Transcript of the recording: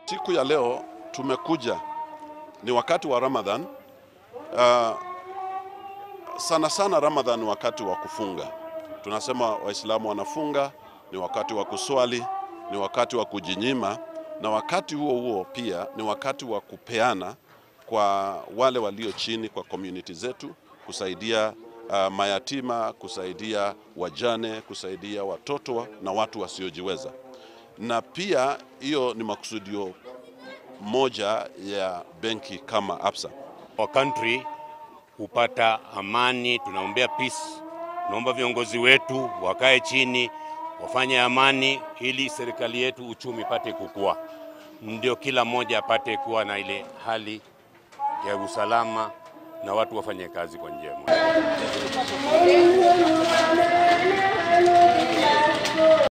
Siku ya leo tumekuja, ni wakati wa Ramadhan. Sana sana Ramadhan ni wakati wa kufunga. Tunasema Waislamu wanafunga, ni wakati wa kuswali, ni wakati wa kujinyima, na wakati huo huo pia ni wakati wa kupeana kwa wale walio chini, kwa community zetu, kusaidia mayatima, kusaidia wajane, kusaidia watoto na watu wasiojiweza. Na pia hiyo ni makusudio moja ya benki kama Absa. Our country kupata amani, tunaombea peace. Tunaomba viongozi wetu wakae chini wafanye amani ili serikali yetu uchumi ipate kukua, ndio kila mmoja apate kuwa na ile hali ya usalama na watu wafanye kazi kwa njia moja.